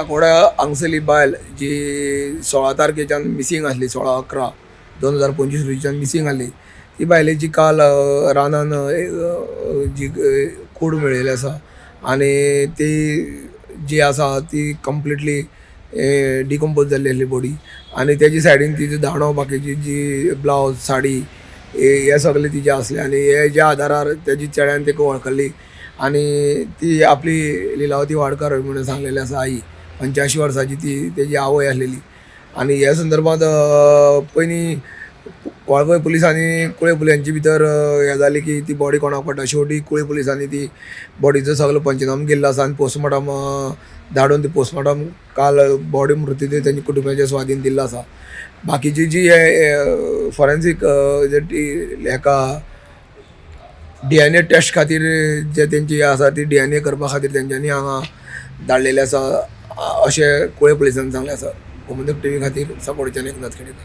सांकोड्डा हांगसरली बायल जी 16 तारखेच्यान मिसींग आसली, 16/11/2025 रोजीच्यान मिसींग आसली, ती बायलेची काल रानान जी कूड मेळिल्ली आसा आनी ती जी आसा ती कंप्लिटली डिकम्पोज जाल्ली आसली बॉडी आनी तेजी सायडीन तिजो दांडो, बाकीची जी ब्लावज, साडी हे सगळे तिजे आसले आनी हे ज्या आदारार तेजी चेड्यान तेका वळखली आनी ती आपली लिलावती वाडकर म्हणून सांगलेली आसा. आई 85 वर्साची ती तेजी आवय आसलेली आनी ह्या संदर्भात पयलीं वाळपय पुलिसांनी कुळे पुलिसांची भितर हें जालें की ती बॉडी कोणाक पडटा. शेवटी कुळे पुलिसांनी ती बॉडीचो सगळो पंचनामा केल्लो आसा आनी पोस्टमॉर्टम धाडून ती पोस्टमॉर्टम काल बॉडी मृतदेह तेंच्या कुटुंबाच्या स्वाधीन दिल्लो आसा. बाकीची जी हे फॉरेन्सीक हेका डीएनए टेस्ट खातीर जे तेंची आसा ती डीएनए करपा खातीर तेंच्यांनी हांगा धाडलेले आसा अशें कुळे पुलिसांनी सांगलें आसा. गोमंतक टीव्ही खातीर सांकोड्डेच्यान एकनाथ खेडेकर.